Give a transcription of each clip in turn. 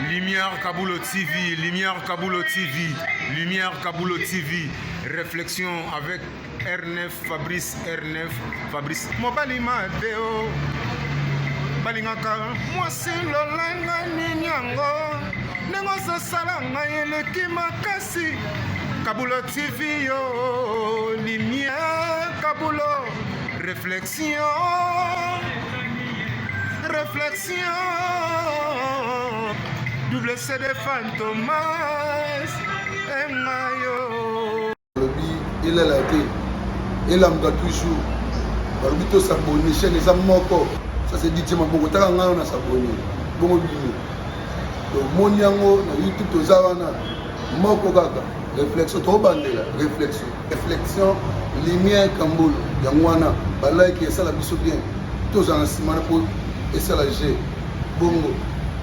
Lumière Kabulo TV, Lumière Kabulo TV, Lumière Kabulo TV, réflexion avec R9 Fabrice R9 Fabrice mobali mabe o balingaka mwasi lolanga nini yango ndenge ozosala ngai eleki makasi Kabulo TV yo Lumière Kabulo réflexion réflexion double CD Fantomas engayo balobi elala te elamuka toujours balobi tosabone chaîne eza moko ça c'est DJ maboko taka ngai na sabone bongo bino tomoni yango na youtube toza wana moko kaka réflexion tobandela réflexion réflexion lumière kambolo yango wana balike esala biso bien tozala na nsima na mpo esala g bongo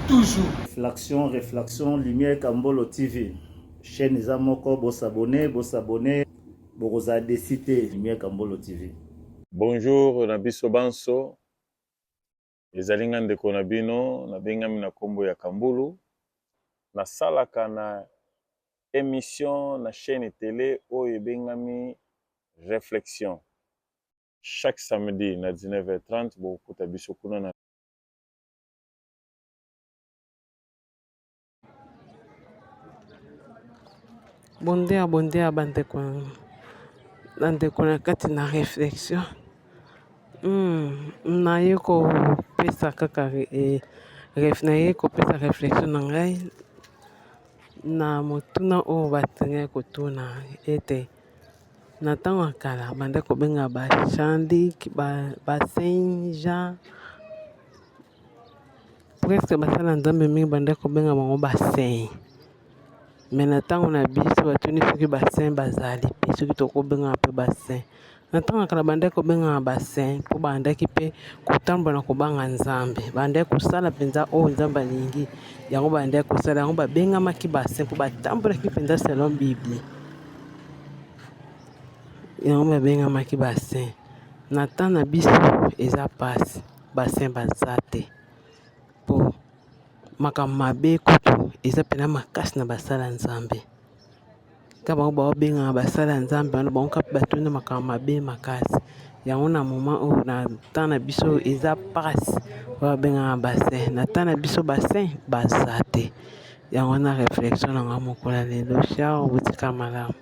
toujours Réflexion, réflexion, Lumière Kambolo TV. Chaîne eza moko, bosabone, bosabone, bokozala déçu te. Lumière Kambolo TV. Bonjour na biso banso, ezali nga ndeko na bino, nabengami na kombo ya Kambulu. Nasalaka na emission na chaîne tele oyo ebengami Reflexion. Chaque samedi na 19h30 bokokuta biso kuna na Bondia bondia bandeko bandeko na kati na reflexion naye kopesa kaka naye kopesa reflexion na ngai na motuna oyo basengai kotuna ete na ntango ya kala banda kobenga ba Jean Luc ba Saint Jean presque basali ya Nzambe mingi banda kobenga bango ba saint mais na ntango na biso batuni soki ba saint bazali mpe soki tokobengaka mpe ba saint na ntango ya kala bandaki kobengaka ba saint mpo bandaki mpe kotambola na kobanga Nzambe bandaki kosala mpenza oyo Nzambe alingi yango bandaki kosala yango babengamaki ba saint mpo batambolaki mpenza selon Bible yango babengamaki ba saint na temps na biso eza mpasi ba saint baza te mpo makambo mabe kutu eza mpena makasi na basali ya Nzambe ka bango baobengaka basali ya Nzambe wana bango kaka batuni makambo mabe makasi yango na moment oyo na temps na biso eza mpasi oyo babengaka ba saint na temps na biso ba saint baza te yango wana reflexion na ngai mokolo ya lelo ciao botika malamu.